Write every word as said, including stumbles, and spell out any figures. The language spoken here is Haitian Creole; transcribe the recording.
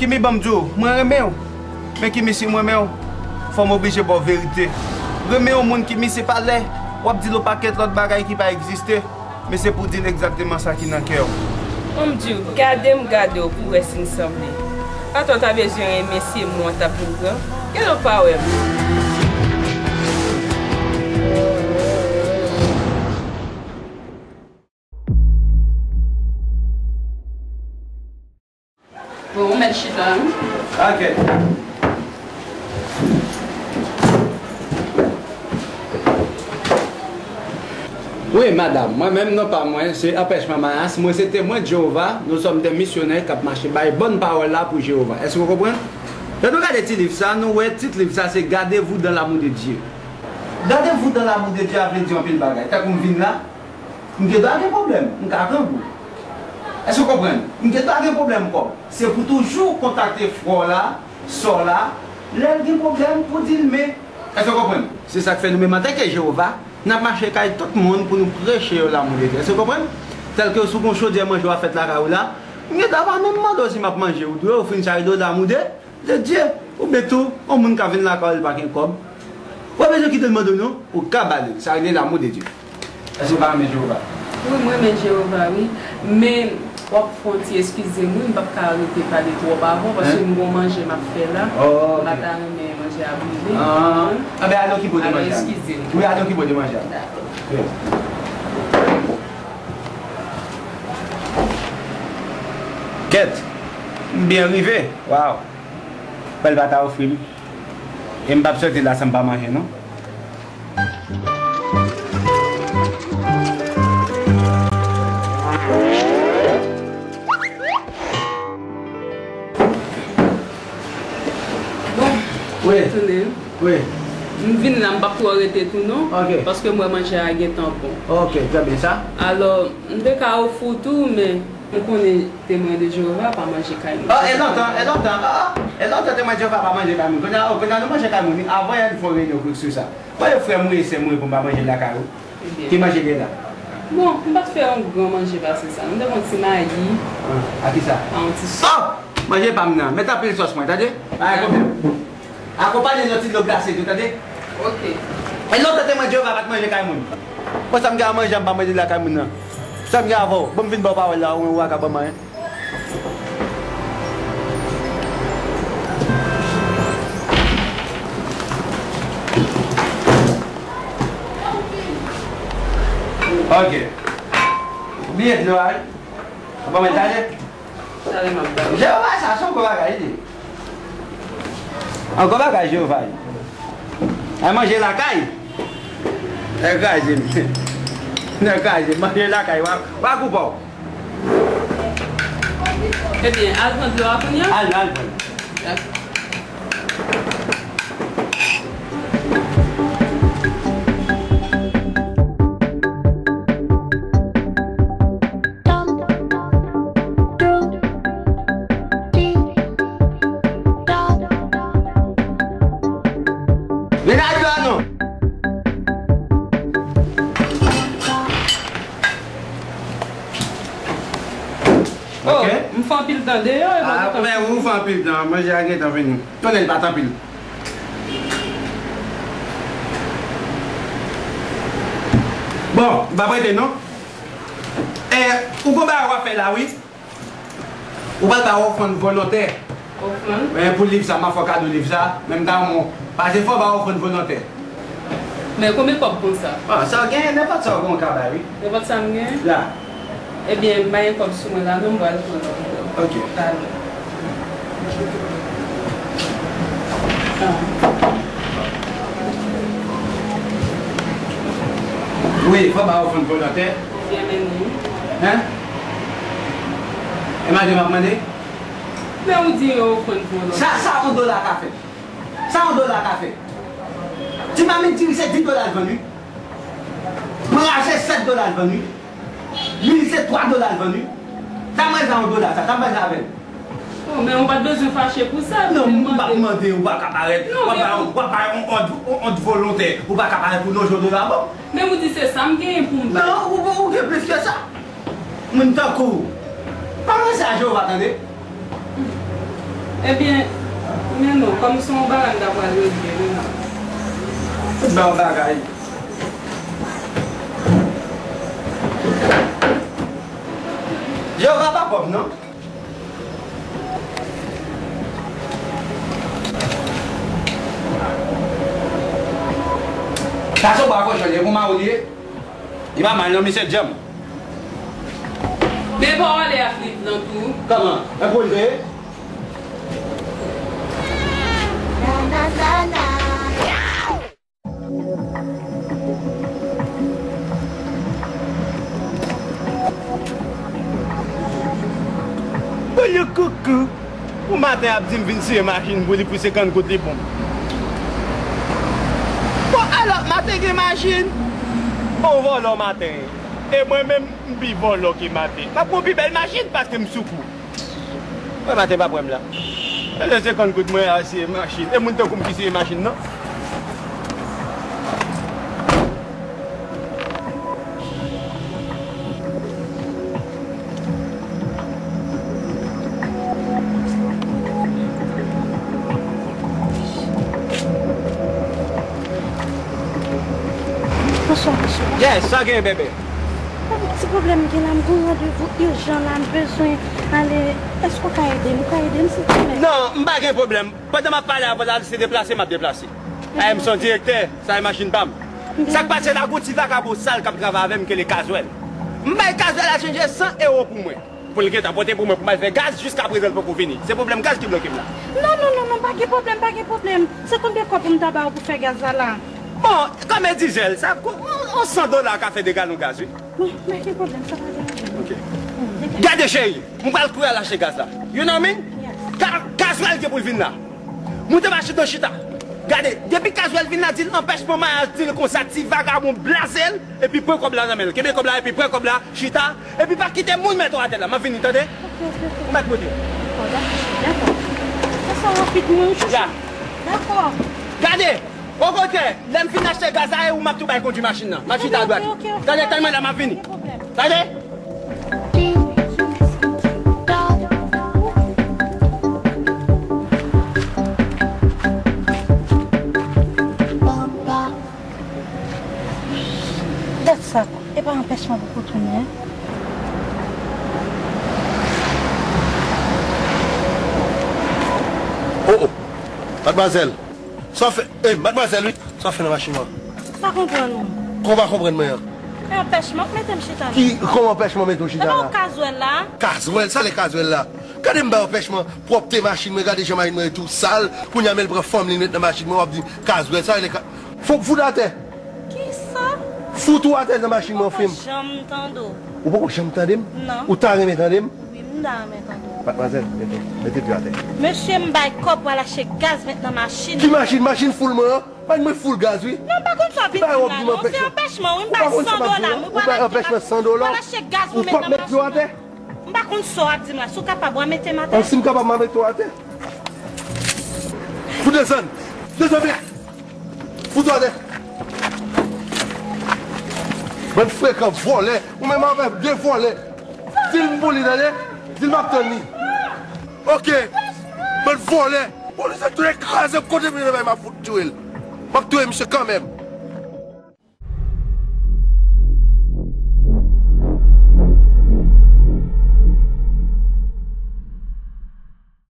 Kimi, ban m di w, mwen renmen w. Men Kimi, si m renmen w, fò m oblije ba w verite. Renmen yon moun, Kimi, se pa lè w ap di l yon pakèt lòt bagay ki pa egziste. Men se pou di l egzakteman sa ki nan kè w. Ban m di w, gade m gade w pou w wè si n sanble. Atò w ta bezwen renmen se mwen w t ap vin pran. Gade w pa wè m. Bon, ou mèt chita, wi. Ok. Wi, madanm, mwen menm, non pa mwen, se Anpèchman Mayas. Mwen se Temwen de Jewova. Nous sommes des missionnaires k ap mache bay bòn pawòl la pou Jewova. Èske w konprann? Lè nou gade ti liv sa, nou wè tit liv sa se Gardez-vous dans l'amour de Dieu. Gardez-vous dans l'amour de Dieu a vle di anpil bagay. Tankou m vin la, m gen dwa gen pwoblèm, m ka grangou. Èske w konprann? M gen dwa gen pwoblèm kòb. Se pou toujou kontakte frè w la, sè w la, lè l gen pwoblèm pou di l men. Èske w konprann? Se sa k fè nou menm antanke Jewova, n ap mache kay tout moun pou nou preche yo l'amour de Dieu. Èske w konprann? Tèlke si w gen yon chodyè manje w ap fèt lakay ou la, m gen dwa pa menm mande w si m ap manje, ou dwe ofri m sa yo l'amour de de Dieu. Oubyen tou, yon moun ka vin lakay ou, li pa gen kòb. Ou pa bezwen kite l mande w non, ou ka ba li l. Sa rele l'amour de Dieu. Èske w pa renmen Jewova? Wi, mwen renmen Jewova, wi. Men, w ap fè yon ti eskize m, wi, m p ap ka rete pale twòp avan w, paske m gen yon manje m ap fè la. Oh, ok. M pa ta renmen manje a boule. Ah, ah, ben, ale okipe w de manje a. Alò, eskize m. Wi, ale okipe w de manje a. Dakò. Wi. Kèt, m byen rive. Waw. Pè l pa ta ofri m. E m p ap soti la san m pa manje, non. Bon, wi. Tounen. Wi. M vin la, m p ap twò rete tou, non. Ok. Paske m wè manje a gentan bon. Ok, trè byen sa. Alò, m te ka ofri w tou, men Ou konnen Temwen de Jewova pa manje kay moun. Ah, e lontan, e lontan, ah, e lontan Temwen de Jewova pa manje kay moun. Kounye a, oh, kounye a nou manje kay moun, wi. Avan yè n fè yon reyinyon kou sou sa. Mande frè m wi, sè m wi, pou m pa manje lakay ou. Ebyen. Ki manje gen la? Bon, m pa t fè yon gran manje pase sa. M te fè yon ti mayi. Ah, a ki sa? A yon ti sou. Oh! Manje pa m nan. Met anpil sòs mwen, tande? Pa gen pwoblèm. Akonpaye l yon ti dlo glase tou, tande? Ok. E lontan Temwen Jewova pa t manje kay moun. Bon, sa m gen a manje a, m pa manje lakay moun nan. Sa m gen avè w? Bon, m vin ba w pawòl la, ou menm ou pa ka ban m anyen. Ok. Bliye dlo a, wi. Ban mwen tande. Talè m ap ba w. Jewova, sa se yon gwo bagay, li. Yon gwo bagay, Jewova, li. Ay manje lakay. Nèg kraze m. Nèg kraze m. Manje lakay, wa, wa gou pa w. Ebyen, al pran dlo a kounye a? Al, al pran. Dakò. Vin a dlo a non. Oh, ok. M fè anpil tan deyò, e pa... Ah, gentan men fini. Ou fè anpil tan, manje a gentan fini. Tonnè, li pa t anpil. Bon, m p ap rete non. E, ou gon bagay w ap fè la, wi. Ou pral bay ofrann volontè. Ofrann? Men pou liv sa, m ap fè w kado liv sa, men m ta renmen w, pase fò w bay ofrann volontè. Men konbyen kòb konsa? Ah, sa w genyen, nenpòt sa w genyen, w ka bay, wi. Nenpòt sa m genyen? Ya. Ebyen, m pa gen kòb sou mwen la, non, m pral pran lòt kòb. Ok. Talè. Ah. Wi, fò w bay ofrann volontè. Fèmen li. Hein? E manje m ap mande? Men ou di yo ofrann pou yon lòt. Sa, sa yon dola ka fè? Sa yon dola ka fè? Ti mamit diri se dis dola l vann, wi. Mwen rache sèt dola l vann, wi. Lwil se twa dola l vann, wi. Sa manje a yon dola, sa, sa manje avè l. Oh, men ou pa t bezwen fache pou sa. Non, m pa t mande, ou pa ka parèt. Non, w ap bay yon, w ap bay yon, yon, yon, yon volontè, ou pa ka parèt pou lonje yon dola, bon. Men ou di se sa m genyen pou m bay. Non, ou, ou, ou gen plis ke sa. Moun tankou w. Pa ranse a Jewova, tande. Ebyen, men non, kòm se yon bagay m ta pral regle, wi non. Tout ba yon bagay. Jewova pa pòv, non. Sa se w pa fè chanje pou mari w li ye? Li pa mal non, misye djanm. Men pawòl ak liv lan tou. Kòman? E pou l te ye? Boulou koukou. Yon maten ap di m vin siye machin pou li pou senkant goud li bon. Bon, alò, maten gen machin. Bon, vòlò maten. E mwen menm, m pi vòlò ke maten. M ap pran pi bèl machin paske m sou kou. Mwen maten pa pran m la. E lè senkant goud mwen a siye machin. E moun tankou m ki siye machin nan. Bonswa, mesye. Yes, sa gen, bebe? Yon ti pwoblèm gen la, m gen yon randevou ijan la, m bezwen ale. Èske w ka ede m? Ou ka ede m, silvouplè? Non, m pa gen pwoblèm. Pandan m ap pale avè w la, se deplase m ap deplase. Paske m se yon direktè, sa e machin pa m. Sa k pase la, gon ti vakabon sal k ap travay avè m, ki rele Kazwèl. M bay Kazwèl al chanje san ewo pou mwen. Pou l gentan pote pou mwen, pou m al fè gaz, jiska prezan l poko vini. Se pwoblèm gaz ki bloke m la. Non, non, non, non, pa gen pwoblèm, pa gen pwoblèm. Se konbyen kòb pou m ta ba w pou fè gaz la la? Bon, kòm e dizèl, sa, on, on san dola ka fè de galon gaz, wi. Bon, pa gen pwoblèm, sa pa deranje m. Ok. Gade, cheri, m pral kouri al achte gaz la. You know me? Yes. Ka-, Kazwèl gen pou l vin la. Moute machin nan chita. Gade, depi Kazwèl vin la, di l anpèchman mayaj, di l konsa, ti vagabon blaze l, epi pran kòb la nan men l. Kenbe kòb la, epi pran kòb la, chita, epi pa kite moun mete w atè la. M ap vini, tande? Ok, ok, ok. Ou mèt moute. Dakò, dakò, dakò. Sa, sa rapid, wi, chouchou. Ya. Dakò. Gade, okontrè, lè m fin achte gaz la, e ou m ap tou bay kondwi machin nan. M ap chita adwat. Ok, ok, ok. Tande, tann mwen la, m ap vini. Pa gen pwoblèm. Tande? Dat sa, e pa anpèchman pou koutounen. Oh, oh. Madmwazèl. Sa w fè, ey, madmwazèl, wi. Sa w fè nan machin mwen? M pa konprann ou. Kòman w pa konprann mwen an? E anpèchman k mete m chita la. Ki, kòman anpèchman mete w chita la? E pa w kazwèl la? Kazwèl? Sa le kazwèl la? Gade m bay anpèchman pwòpte machin mwen, gade jan machin mwen tou sal, kounye a men l pran fanm li met nan machin mwen, w ap di m kazwèl, sa rele ka-, fò k fout atè. Kisa? Fout ou atè nan machin mwen, frè m. Mwen pa janm tande w. Ou poko janm tande m? Non. Ou ta renmen tande m? Wi, m ta renmen tande w. Madmwazèl, mete, mete pye atè. Mesye, m bay kòb pou al achte gaz met nan machin. Ki machin? Machin foul mwen an? Machin mwen foul gaz, wi. Non, m pa konn sa w ap di m la, non. Se anpèchman, wi, m bay san dola, wi, pou al achte gaz pou met nan machin nan. Ou p ap met pye w atè? M pa konn sa w ap di m la. Si w kapab, w a mete m atè. An, si m kapab, m a mete w atè. Fout desann. Desann vit. Fout ou atè. Bann frekan vòlè. Ou menm avè de vòlè. Di l m pou li, tande. Di l m ap tann li. Ok. Bann vòlè. Polis la tou kraze m kote m ye, m ap fout touye l. M ap touye misye kanmenm.